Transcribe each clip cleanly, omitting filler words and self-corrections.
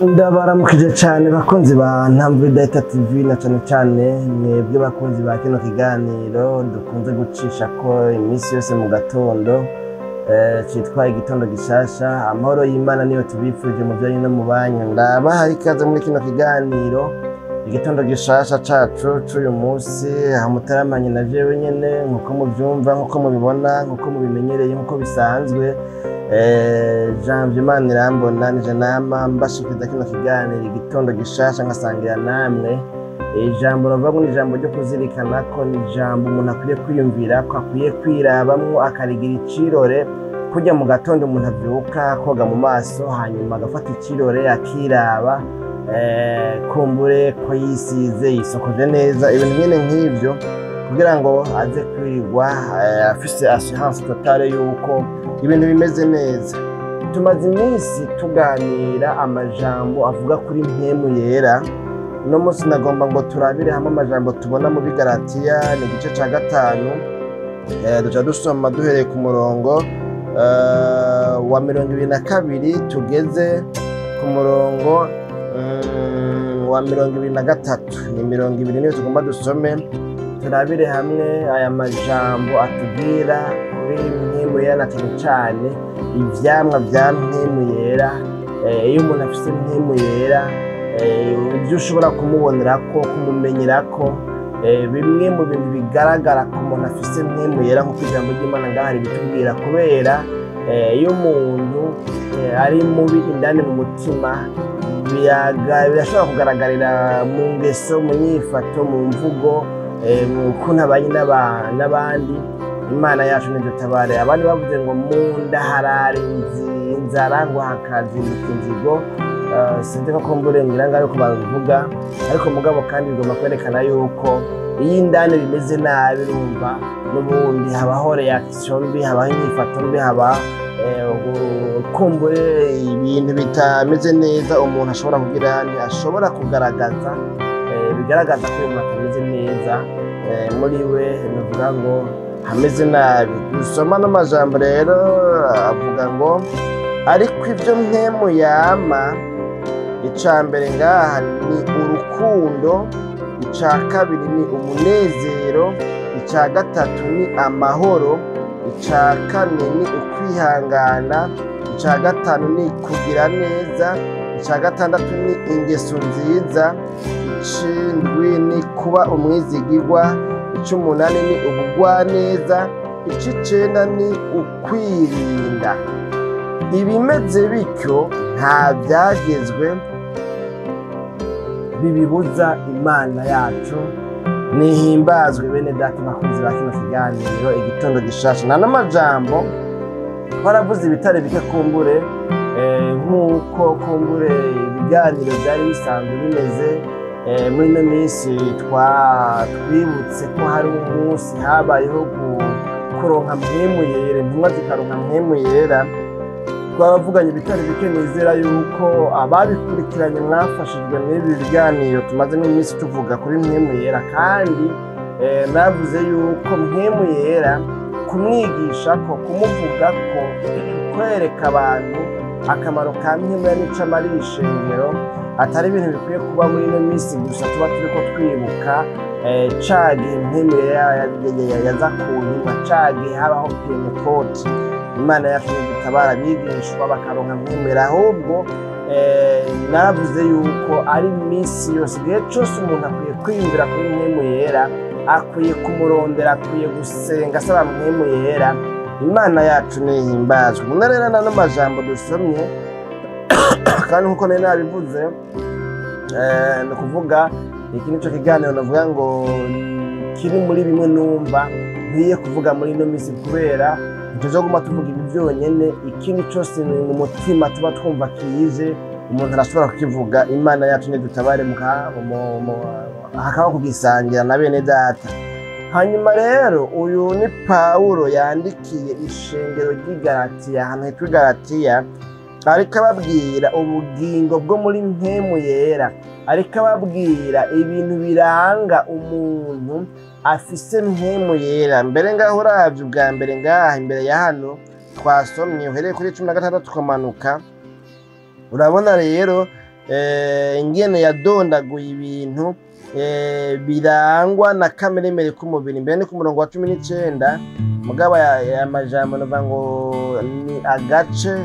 Ndabaramukije cyane bakunzi ba Ntambwe Data TV, na cyane cyane mwebwe bakunzi ba kino kiganiro dukunze gucisha ko iminsi yose mu gatondo, citwa Igitondo Gishasha. Amahoro y'Imana niyo tubifurije mu byanyu no mu banyu. Ndabahaye ikaze muri kino kiganiro Igitondo Gishasha cacu c'uyu munsi, aho mutaramanye na jewe nyene, nkuko muvyumva, nkuko mubibona, nkuko mubimenyereye, nkuko bisanzwe. Janvier Manirambona nije nama mbashikiriza kino kiganiro Igitondo Gishasha, nkasangira namwe ijambo ravuga ngo ni ijambo ryo kuzirikana, ko ni ijambo umuntu akwiye kwiyumvira, ko akwiye kwirabamwo, akarigira icirore. Kurya mu gatondo umuntu avyuka koga mu maso, hanyuma agafata icirore akiraba, kumbure ko yisize, yisokoje neza, ibintu nyene nk'ivyo, kugira ngo aze kwirirwa afise assurance totale yuko ibintu bimeze neza. Tumaze iminsi tuganira amajambo avuga kuri Mpwemu Yera. Uno munsi nagomba ngo turabire hamwe amajambo tubona mu Bigaratiya, ni igice ca 5. Duca dusoma duhereye ku murongo wa 22 tugeze ku murongo wa 23. Ni 20 niyo tugomba dusome, turabire hamwe aya majambo atubwira kuri Mpwemu Yera, na cyane cyane ivyamwa vya Mpwemu Yera. Iyo umuntu afise Mpwemu Yera, ibyo ushobora kumubonerako, kumumenyerako, bimwe mu bintu bigaragara ko umuntu afise Mpwemu Yera, nk'uko ijambo ry'Imana ngaha ribitubwira. Kubera iyo umuntu ari mubi indani mu mutima, birashobora kugaragarira mu ngeso, mu nyifato, mu mvugo, mu kuntu abanye n'abandi. Imana yacu nidutabare. Abandi bavuze ngo mu nda harara inzara, ngo hakazinduka inzigo. Sinzi ko kumbure ngira ngo ariko babivuga, ariko mugabo kandi bigomba kwerekana yuko iyo indani bimeze nabi, urumva n'ubundi habaho reaction mbi, habaho inyifato mbi, haba kumbure ibintu bitameze neza umuntu ashobora kugira, ni ashobora kugaragaza, bigaragaza ko uyu muntu atameze neza muri we, nuvuga ngo hameze nabi. Dusoma n'amajambo rero avuga ngo: "Ariko ibyo Mpwemu yama, ica mbere ngaha ni urukundo, ica kabiri ni umunezero, ica gatatu ni amahoro, ica kane ni ukwihangana, ica gatanu ni kugira neza, ica gatandatu ni ingeso nziza, icindwi ni kuba umwizigirwa, ic'umunani ni ubugwaneza, ic'icenda ni ukwirinda. Ibimeze bityo nta byagezwe bibibuza. Imana yacu nihimbazwe." Bene data bakunzi ba kino kiganiro Igitondo Gishasha, nta n'amajambo twaravuze ibitare bike kumbure, nk'uko kumbure ibiganiro byari bisanzwe bimeze. Muri ino minsi twibutse ko hari umunsi habayeho kuronka Mpwemu Yera, intumwa zikaronka Mpwemu Yera. Twaravuganye ibitari bike, nizera yuko ababikurikiranye mwafashijwe n'ibi biganiro tumaze n'iminsi tuvuga kuri Mpwemu Yera. Kandi navuze yuko Mpwemu Yera kumwigisha, ko kumuvuga, ko kwereka abantu akamaro ka Mpwemu Yera n'ico amarira ishengero, atari ibintu bikwiye kuba muri ino minsi gusa tuba turiko twibuka ca gihe Mpwemu Yera yaza ku ntumwa, ca gihe habaho Pentekote, Imana yacu dutabara, abigishwa bakaronka Mpwemu Yera. Ahubwo naravuze yuko ari iminsi yose, igihe cose umuntu akwiye kwiyumvira kuri Mpwemu Yera, akwiye kumurondera, akwiye gusenga asaba Mpwemu Yera. Imana yacu nihimbazwe. Muno rero n'ano majambo dusomye, kandi nkuko nari nabivuze, ni ukuvuga iki nico kiganiro navuga ngo kiri muri bimwe numva nkwiye kuvuga muri ino minsi, kubera ntituzoguma tuvuga ibi byonyene. Ikindi cose mu mutima tuba twumva kije, umuntu arashobora kukivuga. Imana yacu nidutabare, hakaba kugisangira na bene data. Hanyuma rero uyu ni Pawulo yandikiye ishengero ry'i Galatiya, ahantu hitwa i Galatiya, ariko ababwira ubugingo bwo muri Mpwemu Yera, ariko ababwira ibintu biranga umuntu afise Mpwemu Yera. Mbere ngaho uravye ubwa mbere ngaha imbere ya hano twasomye, uhereye kuri 16 tukamanuka, urabona rero Ingene yadondaguye ibintu birangwa na kameremere k'umubiri, mbere ni ku murongo wa 19. Mugabo aya majambo navuga ngo ni agace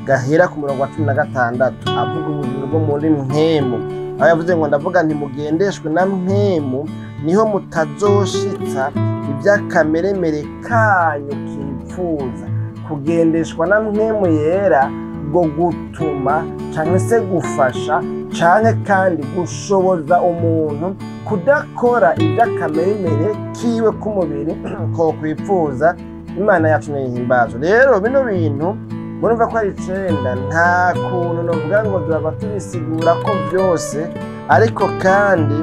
gahera ku murongo wa 16, avuga ubuzima bwo muri mpwemu, aho yavuze ngo: "Ndavuga nti mugendeshwe na mpwemu, niho mutazoshitsa iby'akameremere kanyu kipfuza." Kugendeshwa na mpwemu yera ngo gutuma canke se gufasha canke kandi gushoboza umuntu kudakora iby'akameremere kiwe k'umubiri ko kwipfuza. Imana yacu nihimbazo. Rero bino bintu murumva ko ari 9. Nta kuntu novuga ngo turaba tubisigura ko byose, ariko kandi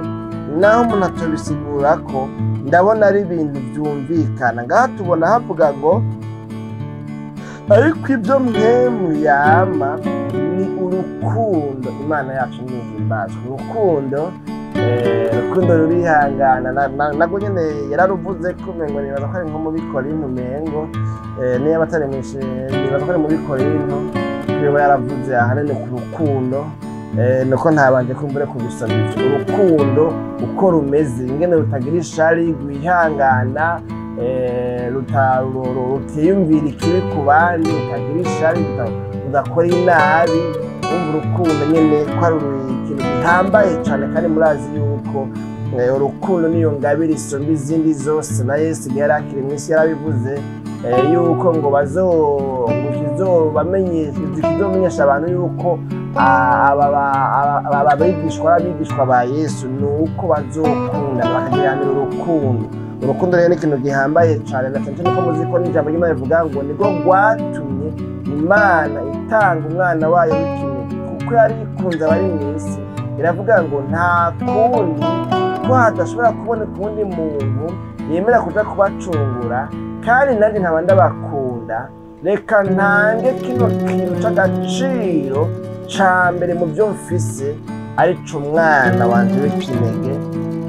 naho umuntu atobisigura ko, ndabona ari ibintu byumvikana. Ngaha tubona havuga ngo: "Ariko ibyo mpwemu yama ni urukundo." Imana yacu nihimbazwe. Urukundo, urukundo rurihangana. Nabwo nyene yararuvuze ko umengo nibaza ko ari nko mu Bikorinto, umengo niba atari nibaza ko ari mu Bikorinto yoba yaravuze ahanini ku rukundo. Nuko ntabanje kumbure kubisoma ivyo. Urukundo uko rumeze, ingene rutagira ishari, rwihangana, rutiyumvira ikibi ku bandi, rutagira ishari, rudakora inabi. Umva urukundo nyene ko ari ikintu gihambaye cane, kandi murazi yuko urukundo niyo ngabire isumba izindi zose. Na Yesu igihe yari akiri mw'isi yarabivuze, yuko ngo bazo ngo ikizomenyesha abantu yuko aba abigishwa ari abigishwa ba Yesu ni uko bazokunda, bakagiranira urukundo. Urukundo rero ni ikintu gihambaye cane, na cane cane ko muzi ko n'ijambo ry'Imana rivuga ngo nirwo rwatumye Imana itanga umwana wayo w'ikinege, kuko yari ikunze abari mw'isi. Iravuga ngo nta kundi, ko hadashobora kuboneka uwundi muntu yemera kuja kubacungura, kandi nanjye nkaba ndabakunda, reka ntange kino kintu c'agaciro ca mbere mu byo mfise, arico umwana wanje w'ikinege.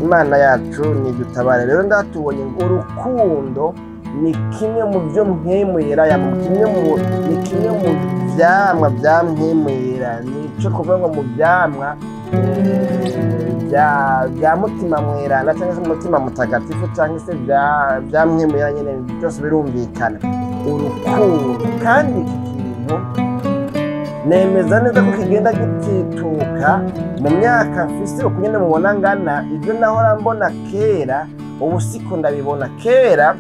Imana yacu nidutabare. Rero ndatubonye ngo urukundo ni kimwe mu byo mpwemu yera yama, ni kimwe mu vyamwa vya mpwemu yera, nico kuvuga ngo mu vyamwa bya mutima mweranda cyangwa se mutima mutagatifu cyangwa se bya mpwemu yera nyene, byose birumvikana. Urukundo kandi, iki kintu nemeza neza ko kigenda gitituka mu myaka mfise. Uko nyene mubona ngana, ibyo nahora mbona kera ubu siko ndabibona. Kera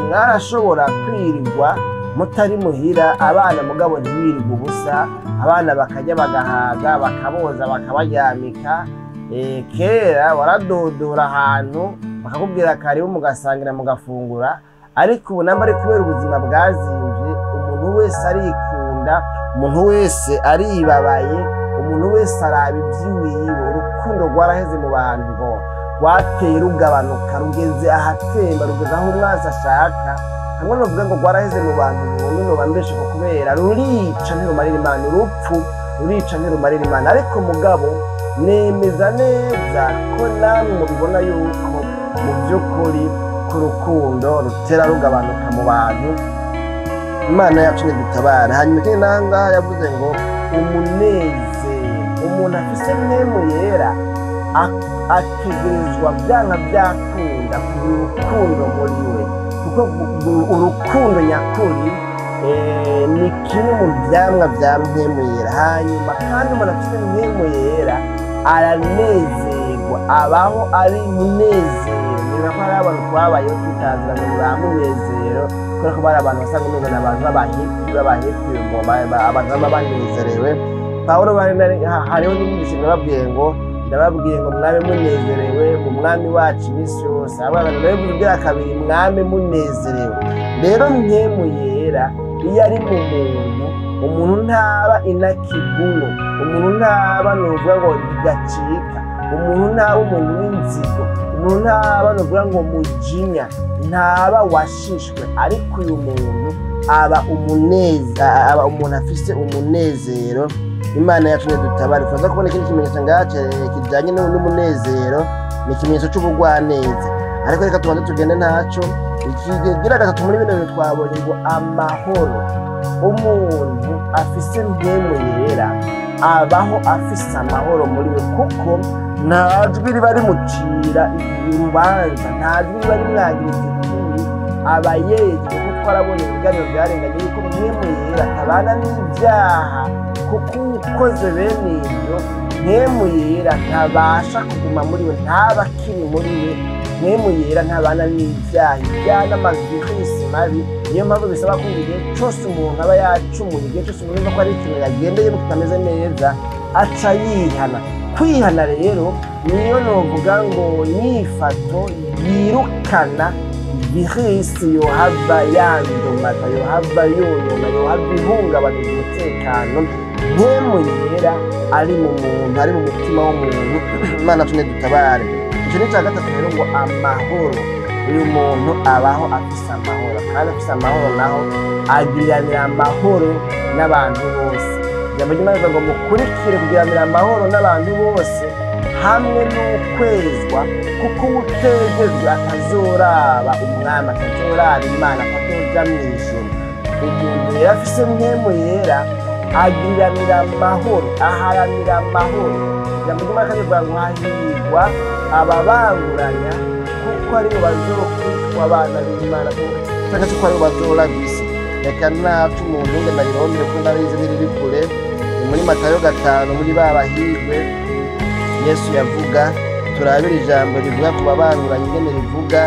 mwarashobora kwirirwa mutari muhira, abana mugabo ntibirirwe ubusa, abana bakarya bagahaga, bakaboza, bakabaryamika. Kera waradodora ahantu bakakubwira karibu, mugasangira, mugafungura. Ariko ubu namba ari kubera ubuzima bwazimvye, umuntu wese arikunda, umuntu wese aribabaye, umuntu wese araba ivy'iwiwe. Urukundo rwaraheze mu bantu, ngo rwateye rugabanuka, rugeze ahatemba, rugeze aho umwansi ashaka. Hamwe novuga ngo rwaraheze mu bantu burundu, noba mbeshe, ko kubera rurica ntirumarira Imana. Urupfu rurica, ntirumarira Imana. Ariko mugabo nemeza neza ko namwe mubibona yuko mu by'ukuri ko urukundo rutera rugabanuka mu bantu. Imana yacu ntidutabara. Hanyuma ikindi nangaha yavuze ngo umunezero. Umuntu afise mpwemu yera ategerezwa byanka byakunda kugira urukundo muri we, kuko urukundo nyakuri ni kimwe mu vyamwa vya mpwemu yera. Hanyuma kandi umuntu afise mpwemu yera aranezerwa, abaho ari munezero. Niba ko hari abantu twabayeho twitazira ngo ni ba munezero, kubera ko bari abantu basanga umengo ni abantu b'abahipi, ngo abantu baba banezerewe. Pawulo hariho n'umwigisha ndababwiye ngo: "Ndababwiye ngo mwabe munezerewe mu Mwami wacu iminsi yose." Abana ndabivuze ubwira kabiri, mwame munezerewe. Rero mpwemu yera iyo ari mu muntu, umuntu ntaba inakiguno, umuntu ntaba nuvuga ngo ntigacika, umuntu ntaba umuntu w'inzigo, umuntu ntaba nuvuga ngo mujinya, ntaba washishwe. Ariko uyu muntu aba umuntu afise umunezero. Imana yacu ntidutabare. Turaza kubona ikindi kimenyetso ngaha kijanye n'umunezero, ni ikimenyetso c'ubugwaneza. Ariko reka tubanze tugende ntaco. Ikigira gatatu muri bino bintu twabonye ngo amahoro. Umuntu afise mpwemu yera Abaho afise amahoro muri we, kuko nta jwi riba rimucira urubanza, nta jwi riba rimwagiriza ikibi, aba yejwe. Kuko twarabonye ibiganiro byarenganye yuko Mpwemu Yera atabana n'ibyaha, kuko ukoze bene ibyo, Mpwemu Yera ntabasha kuguma muri we, ntaba akiri muri we. Mpwemu Yera ntabana n'ibyaha, ibyaha n'amavirisi mabi. Niyo mpamvu bisaba ko igihe cyose umuntu aba yacumuye, igihe cyose umuntu yumva ko ari ikintu yagendeyemo kitameze neza, aca yihana. Kwihana rero niyo novuga ngo nyifato yirukana virisi yohava yandumaza, yohava yonona, yohava ihungabanya umutekano Mpwemu Yera ari mu muntu, ari mu mutima w'umuntu. Imana tune dutabare. Icyo ni icya gatatu rero, ngo amahoro. Uyu muntu abaho afise amahoro, kandi afise amahoro naho agiriranira amahoro n'abantu bose. Ijambo ry'Imana rivuga ngo mukurikire kugiranira amahoro n'abantu bose hamwe n'ukwezwa, kuko uwutejejwe atazoraba Umwami, atazoraba Imana, atazoja mw'ijuru. Umuntu rero afise Mpwemu Yera agiriranira amahoro, aharanira amahoro. Ijambo ry'Imana kandi rivuga ngo hahirwa ababanguranya, kuko aribo bazokwitwa abana b'Imana, cyangwa se ko aribo bazoragwa isi. Reka nacu umuntu nge ndayirondere, ko ndabizi ntiriri kure. Ni muri Matayo 5, muri ba bahirwe Yesu yavuga. Turabira ijambo rivuga ku babanguranya ingene rivuga.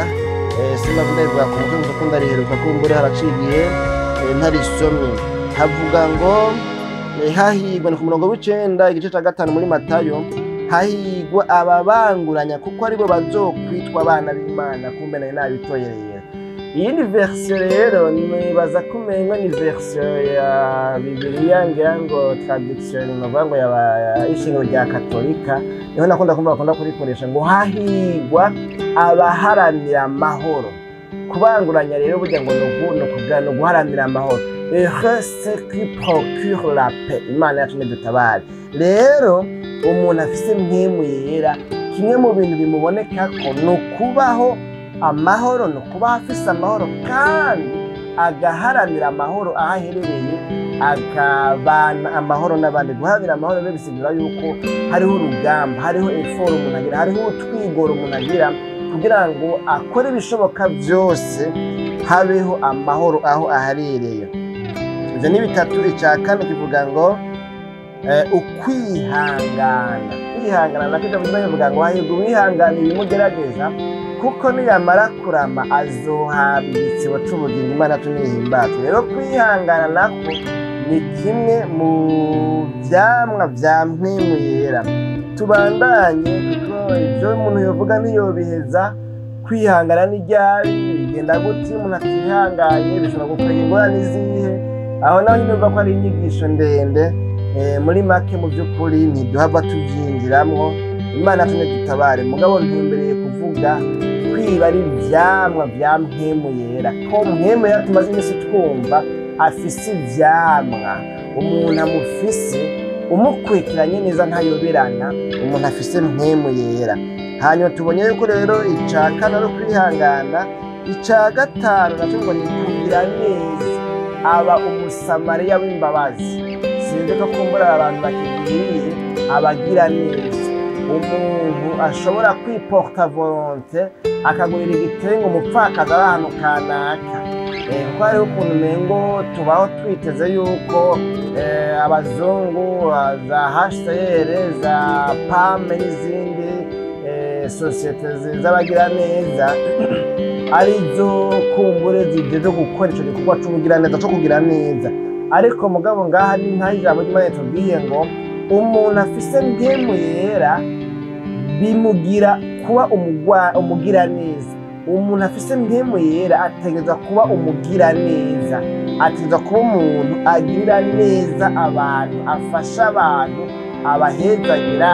Simavuga rivuga ku mutwe gusa, ko ndariheruka, kumbure haraciye igihe ntarisomye. Havuga ngo hahirwa, ni ku murongo w'9, igice ca 5 muri Matayo: hahirwa ababanguranya, kuko aribo bazokwitwa abana b'Imana. Kumbe nari nabitoye. Rero iyindi version rero, nibaza ko umengo ni version ya Bibiliya, ngira ngo traduction novuga ngo yaba y'ishengero rya Katolika, niho nakunda kumva bakunda kurikoresha, ngo hahirwa abaharanira amahoro. Kubanguranya rero burya ngo ni uguharanira amahoro. Heureux ceux qui procurent la paix. Imana yacu nidutabare. Rero umuntu afise Mpwemu Yera, kimwe mu bintu bimubonekako ni ukubaho amahoro, ni ukubaho afise amahoro, kandi agaharanira amahoro aho aherereye, akabana amahoro n'abandi. Guharanira amahoro rero bisigura yuko hariho urugamba, hariho effort umuntu agira, hariho utwigoro umuntu agira kugira ngo akore ibishoboka byose habeho amahoro aho aharereye. Ivyo ni bitatu. Ica kane kivuga ngo ukwihangana. Kwihangana nako ijambo ry'Imana rivuga ngo hahirwa uwihangana ibimugerageza, kuko niyamara kurama azohabwa igisibo c'ubugingo. Imana tunihimbazwe. Rero kwihangana nako ni kimwe mu vyamwa vya Mpwemu Yera. Tubandanye, kuko ivyo umuntu yovuga ntiyobiheza. Kwihangana ni ryari? Bigenda gute iyo umuntu atihanganye? Bishobora gukwega ingorane izihe? Aho naho nyine urumva ko ari inyigisho ndende. Muri make, mu by'ukuri ntiduhava tuvyinjiramwo. Imana tune dutabare. Mugabo ntumbereye kuvuga kwiba ari ivyamwa vya Mpwemu Yera, ko Mpwemu Yera tumaze iminsi twumva afise ivyamwa. Umuntu amufise, umukurikiranye neza, ntayoberana umuntu afise Mpwemu Yera. Hanyuma tubonye yuko rero ica kane ari ukwihangana. Ica gatanu naco ngo ni kugira neza, aba Umusamariya w'imbabazi. Sinzi ko kumbura abantu bakigiriye abagira neza, umuntu ashobora kwiporta volontaire akagurira igitenge umupfakazi ari ahantu kanaka. Kuko hariho ukuntu umengo tubaho twiteze yuko abazungu za HCR, za PAM n'izindi sosiyete z'abagira neza arizo kumbure zijeje gukora ico gikorwa c'ubugiraneza, co kugira neza. Ariko mugabo ngaha ni nkaho ijambo ry'Imana ritubwiye ngo umuntu afise Mpwemu Yera bimugira kuba umugiraneza. Umuntu afise Mpwemu Yera ategerezwa kuba umugiraneza, ategerezwa kuba umuntu agirira neza abantu, afasha abantu, abahezagira,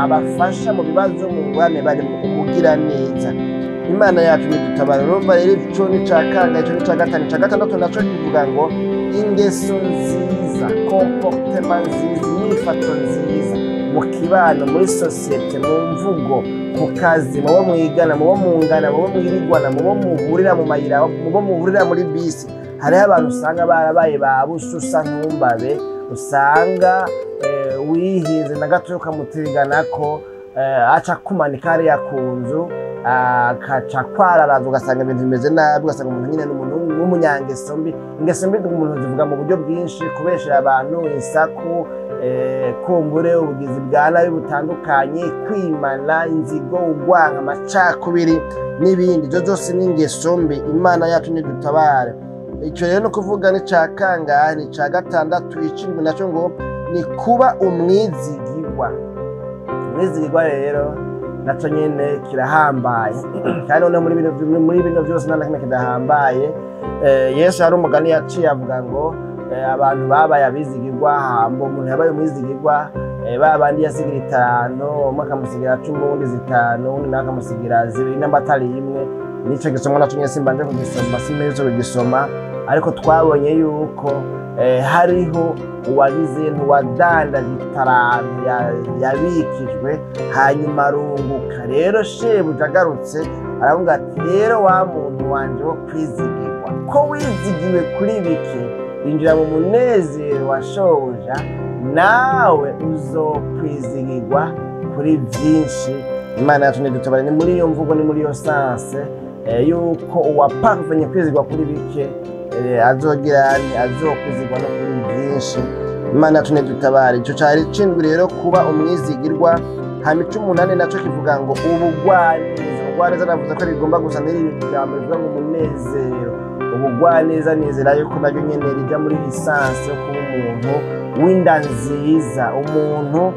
abafasha mu bibazo, mu ngorane barimo. Umugiraneza. Imana yacu nidutabara. Urumva rero ico ni ca kangahe? Ico ni ca gatanu. Ica gatandatu naco kivuga ngo ingeso nziza, comportement nziza, inyifato nziza mu kibano, muri sosiyete, mu mvugo, ku kazi, mu bo mwigana, mu bo mungana, mu bo mwirigwana, mu bo muhurira mu mayira, mu bo muhurira muri bisi. Hariho abantu usanga barabaye ba bususa ntumbabe, usanga Wihinze na gato ukamutiganako, aca kumanika hariya ku nzu, akaca kwararaza, ugasanga ibintu bimeze nabi, ugasanga umuntu nyine ni umuntu w'umunyangeso mbi. Ingeso mbi umuntu zivuga mu buryo bwinshi: kubeshera abantu, insaku, kumbure ubugizi bwa nabi butandukanye, kwimana, inzigo, urwanka, amacakubiri n'ibindi. Ibyo byose ni ingeso mbi. Imana yacu nidutabare. Icyo rero ni ukuvuga ni ca kangahe? Ni ca gatandatu. Icindwi nacyo ngo ni kuba umwizigirwa. Umwizigirwa rero nacyo nyene kirahambaye, kandi noneho muri bino byose nta na kimwe kidahambaye. Yesu hari umugani yaciye avuga ngo abantu babaye abizigirwa, hamba umuntu yabaye umwizigirwa, ba bandi yasigira 5, umwe akamusigira 10, uwundi 5, uwundi nawe akamusigira 2 n'amatari imwe. Nico gisomwa naco nyene simbanje kugisoma, simperutse kugisoma, ariko twabonye yuko hariho uwagize ntiwadandaje itaranto yabikijwe, hanyuma arunguka. Rero shebuja agarutse aravuga ati: "Rero wa muntu wanje wo kwizigirwa, ko wizigiwe kuri bike, injira mu munezero wa shobuja, nawe uzokwizigirwa kuri byinshi." Imana yacu ntidutabare. Ni muri iyo mvugo, ni muri iyo sens yuko uwaparvenye kwizigwa kuri bike, azogira azokwizigwa no kuri byinshi. Imana yacu ntidutabare. Ico cari cindwi rero, kuba umwizigirwa. Hama 18 naco kivuga ngo ubugwaneza. Ubugwaneza navuze ko rigomba gusa n'iri jambo rivuga ngo umunezero. Ubugwaneza nizera yuko naryo nyene rijya muri essence yo kuba umuntu w'inda nziza, umuntu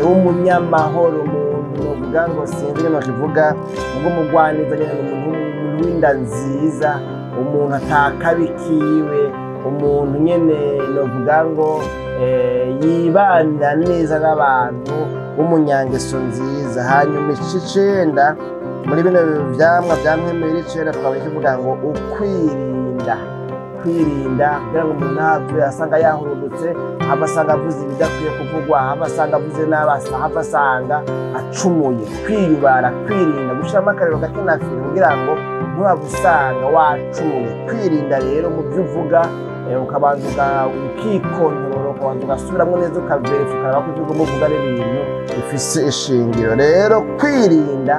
w'umunyamahoro, umuntu novuga ngo sinzi ingene bakivuga ubwo. Umugwaneza nyene ni umuntu w'inda nziza, umuntu atakabi kiwe, umuntu nyene novuga ngo yibanira neza n'abantu, w'umunyangeso nziza. Hanyuma 9 muri bino vyamwa vya mpwemu 9 twabonye kivuga ngo ukwirinda. Kwirinda kugira ngo umuntu ntave asanga yahurudutse, hava asanga avuze ibidakwiye kuvugwa, hava asanga avuze nabi, hava asanga acumuye. Kwiyubara, kwirinda, gushiramo akarero gake na fire kugira ngo ntuhave usanga wacumuye. Kwirinda rero mu byo uvuga, ukabanza ukikontorora, ukabanza ugasubiramo neza, ukaverifika, ukaraba ko ibyo ugomba uvuga ari ibintu bifise ishingiro. Rero kwirinda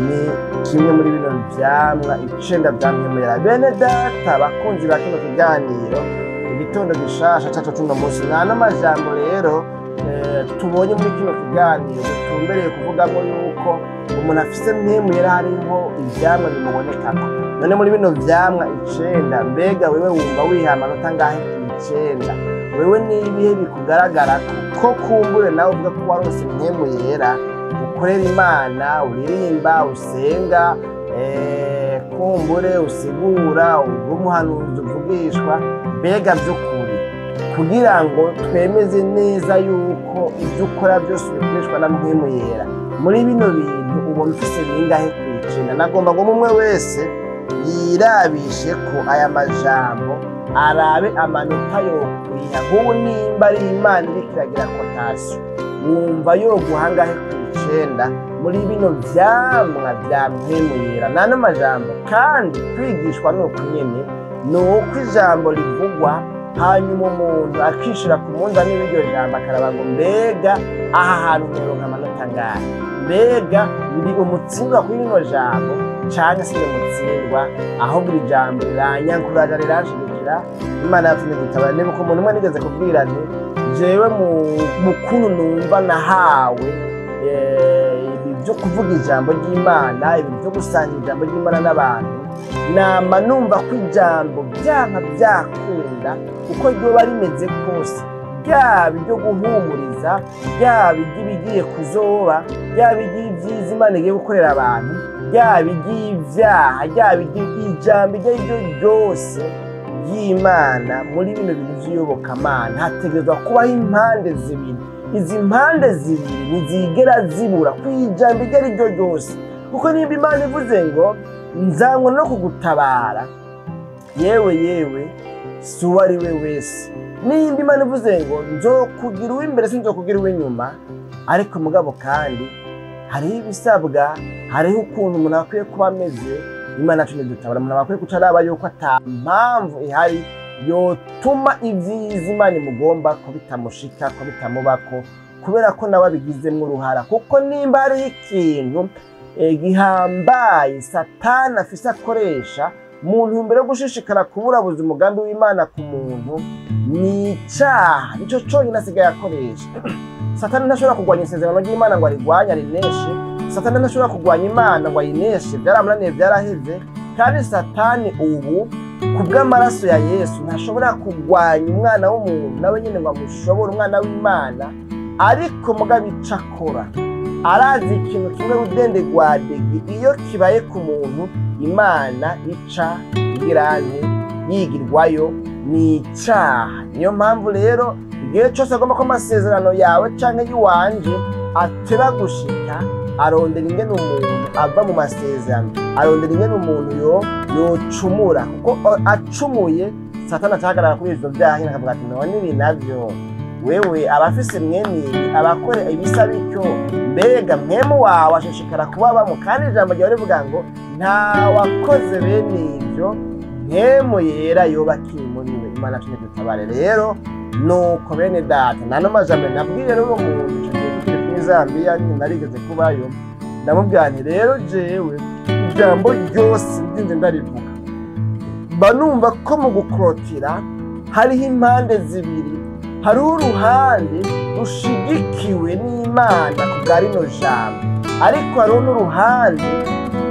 ni kimwe muri bino vyamwa 9 vya mpwemu. Bene data bakunzi ba kino kiganiro Igitondo Gishasha cacu cuno munsi, nta n'amajambo rero tubonye muri kino kiganiro dutumbereye kuvugamo yuko umuntu afise mpwemu yera hariho ivyamwa bimubonekako. None muri bino vyamwa 9, mbega wewe wumva wiha amanota angahe ku 9? Wewe n'ibihe bikugaragara ko kumbure nawe uvuga ko waronse mpwemu yera, ukorera Imana, uririmba, usenga, kumbure usigura, uri umuhanuzi, uvugishwa? Mbega by'ukuri, kugira ngo twemeze neza yuko ibyo ukora byose bikoreshwa na mpwemu yera, muri bino bintu ubona ufise bingahe ku 9? Nagomba ngo umwe wese yirabishe ko aya majambo, arabe amanota yokwiha. Nk'ubu nimba ari Imana iriko iragira cotation, wumva yoguha angahe ku 9 muri bino vyamwa vya mpwemu yera? N'ano majambo kandi kwigishwa ni uku nyene, ni uko ijambo rivugwa, hanyuma umuntu akishira ku munzani w'iryo jambo, akaraba ngo: "Mbega aha hantu noronka amanota angahe? Mbega ndi umutsindwa kuri rino jambo canke sindi umutsindwa, ahubwo iri jambo riranyankuraja, riranshigikira?" Imana yacu ntidutabara. Nibuka umuntu umwe nigeze kubwira nti: "Jewe mu kuntu numva nahawe ibi byo kuvuga ijambo ry'Imana, ibi byo gusangira ijambo ry'Imana n'abantu, nama numva ko ijambo byanka byakunda, uko ryoba rimeze kose, byaba ibyo guhumuriza, byaba iby'ibigiye kuzoba, byaba iby'ibyiza Imana igiye gukorera abantu, byaba iby'ibyaha, byaba ijambo iryo ari ryo ryose ry'Imana, muri bino bintu by'iyobokamana hategerezwa kubaho impande zibiri. Izi mpande zibiri ntizigera zibura ku ijambo iryo ari ryo ryose, kuko nimba Imana ivuze ngo nzanywe no kugutabara, yewe yewe, si uwo ari we wese. Nimba Imana ivuze ngo nzokugira uw'imbere sinzokugira uw'inyuma, ariko mugabo kandi hariho ibisabwa, hariho ukuntu umuntu akwiye kuba ameze." Imana yacu ntidutabara. Umuntu aba akwiye guca araba yuko ata mpamvu ihari yotuma ibyiza Imana imugomba ko bitamushika, ko bitamubako, Kubera ko nawe abigizemo uruhara. Kuko nimba hariho ikintu gihambaye Satani afise akoresha mu ntumbero yo gushishikara kuburabuza umugambi w'Imana ku muntu, ni icaha. Nico conyine asigaye akoresha. Satani ntashobora kurwanya isezerano ry'Imana ngo arigwanye arineshe. Satani ntashobora kurwanya Imana ngo ayineshe, byaramunaniye, byaraheze. Kandi Satani ubu kubw'amaraso ya Yesu ntashobora kurwanya umwana w'umuntu nawe nyine ngo amushobore, umwana w'Imana. Ariko mugabo ico akora, arazi ikintu kimwe rudende rwa degi, iyo kibaye ku muntu Imana ica igirane yigirwayo, ni icaha. Niyo mpamvu rero igihe cyose agomba ko amasezerano yawe canke y'iwanje ateba gushika, arondera ingene umuntu ava mu masezerano, arondera ingene umuntu yocumura. Kuko acumuye, Satani acahagarara kuri ivyo vyaha nyene akavuga ati none ibi navyo wewe abafise mwene ibi, abakora ibisa bityo, mbega mwemu wawe ashishikara kubabamo? Kandi ijambo ryawe rivuga ngo nta wakoze bene ivyo mpemu yera yoba akiri muri we. Imana yacu nidutabare. Rero nuko bene data, nano majambo nabwiye n'uwo muntu ico gihe tukiri muri Zambiya, nyine narigeze kubayo, ndamubwira nti rero jewe ijambo ryose ndinze ndarivuga, mba numva ko mu gukorotira hariho impande zibiri. Hariho uruhande rushigikiwe n'Imana ku bwa rino jambo, ariko hariho n'uruhande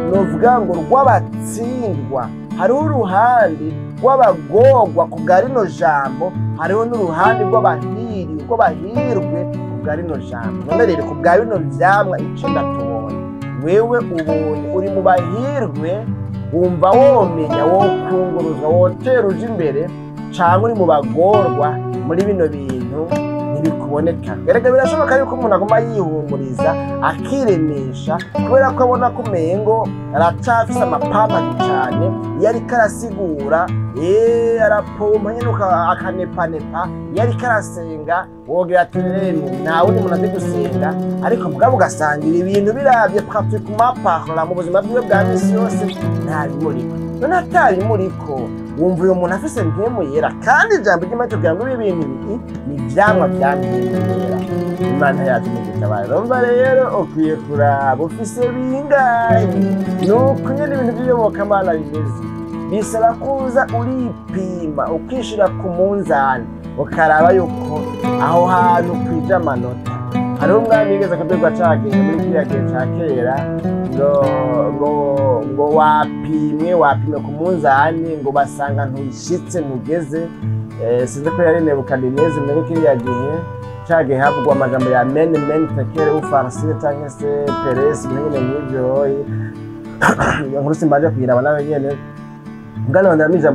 novuga ngo rw'abatsindwa, hariho uruhande rw'abagorwa ku bwa rino jambo, hariho n'uruhande rw'abahirwe ku bwa rino jambo. None rero ku bwa bino vyamwa icenda tubonye, wewe ubonye uri mu bahirwe, wumva womenya, wokunguruzwa, wotera uja imbere, canke uri mu bagorwa muri bino bintu ntibikuboneka? Erega birashoboka yuko umuntu aguma yihumuriza akiremesha kubera ko abona ko umengo aracafise amapamagi cane. Iyo ariko arasigura, arapompa nyene akanepanepa. Iyo ariko arasenga wogira ati rero nta wundi muntu azi gusenga. Ariko mugabo ugasanga ibi bintu biravye pratiquement parlant mu buzima bwiwe bwa misi yose ntabimuriko. None atabimuriko, wumva uyu muntu afise mpemu yera? Kandi ijambo ry'Imana tubwira ngo ibi bintu ibi ni ivyamwa vya mpemu yera. Imana yacu nidutabare. Urumva rero ukwiye kuraba ufise bingahe. Nuko nyene ibintu vy'iyobokamana bimeze, bisaba kuza uripima, ukishira ku munzani, ukaraba yuko aho hantu kwija amanota. Hariho umwami yigeze kubwirwa cagihe muri kiriya gihe ca kera ngo wapimwe ku munzani, ngo basanga ntuyishitse mugeze. Sinzi ko yari Nebukadinezi muri kiriya gihe cagihe havugwa amajambo ya mene mene tekere ufarsine canke se peresi, nyene nk'ivyo. Iyo nkuru simbaje kuyiraba nawe nyene. Bwana ndamije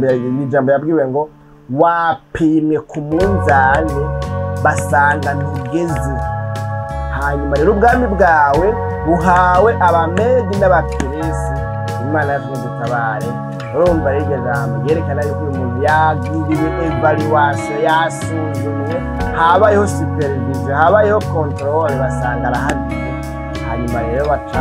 ijambo yabwiwe ngo wapimwe ku munzani basanga ntugeze, hanyuma rero ubwami bwawe buhawe Abamedi n'Abaperesi. Imana yacu nidutabare. Urumva rero iryo jambo ryerekana yuko uyu muntu yagiriwe évaluation, yasuzumwe, habayeho supervision, habayeho contrôle, basanga arahagije. Hanyuma rero baca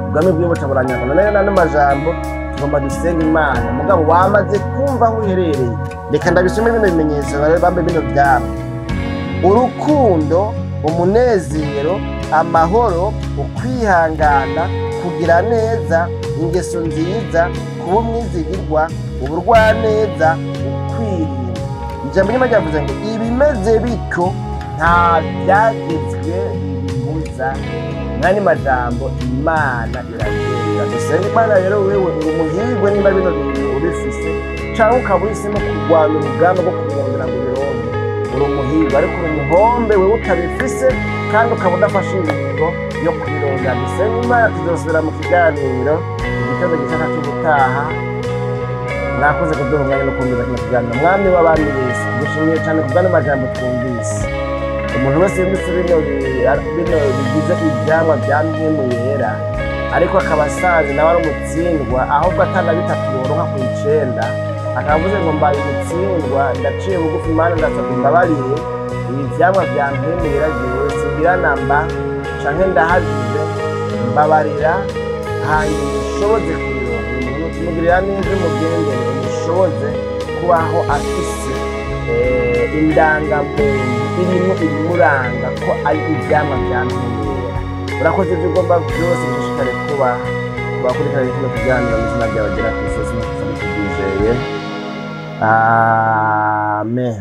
ubwami bwiwe buca buranyagwa. None n'ano majambo tugomba dusenga Imana. Mugabo wamaze kumva aho uherereye, reka ndabisome bino bimenyetso bambe bino vyamwa: urukundo, umunezero, amahoro, ukwihangana, kugira neza, ingeso nziza, kuba umwizigirwa, uburwaneza, ukwirinda. Ijambo ry'Imana ryavuze ngo ibimeze bityo nta byagezwe bibibuza. Mwani majambo, Imana irabyemera. Dusenga Imana. Rero wewe uri umuhirwe niba bino bintu ubifise, canke ukaba uhisemo kurwana urugamba rwo kubirondera ngo ubironke, uri umuhirwe. Ariko uri umuhombe wewe utabifise kandi ukaba udafashe ingingo yo kubirondera. Dusenga Imana. Tuzosubira mu kiganiro igitondo gishaka cy'ubutaha. Mwakoze kuduha umwanya no kumviza kino kiganiro. Mwami w'abami Yesu, dushimiye cyane ku bw'ano majambo twumvise. Umuntu wese yumvise bino bigize ivyamwa vya mpemu yera, ariko akaba asanze nawe ari umutsindwa, ahubwo atana bitatu yoronka ku icenda, akaba avuze ngo mbaye umutsindwa, ndaciye bugufi Imana, ndasabye imbabarire, ibi vyamwa vya mpemu yera jewe singira namba canke ndahagije, mbabarira hanyuma ushoboze kubironka. Umuntu tumugirira neza, umugendere, umushoboze kubaho afise indangamuntu. Irimo ibimuranga ko ari ivyamwa vya Mpwemu Yera. Urakoze ibyo ugomba byose, bishishikare kuba kubakurikirana kino kiganiro mu izina ryawe ryera Kristo Yesu, tubyizeye, amen.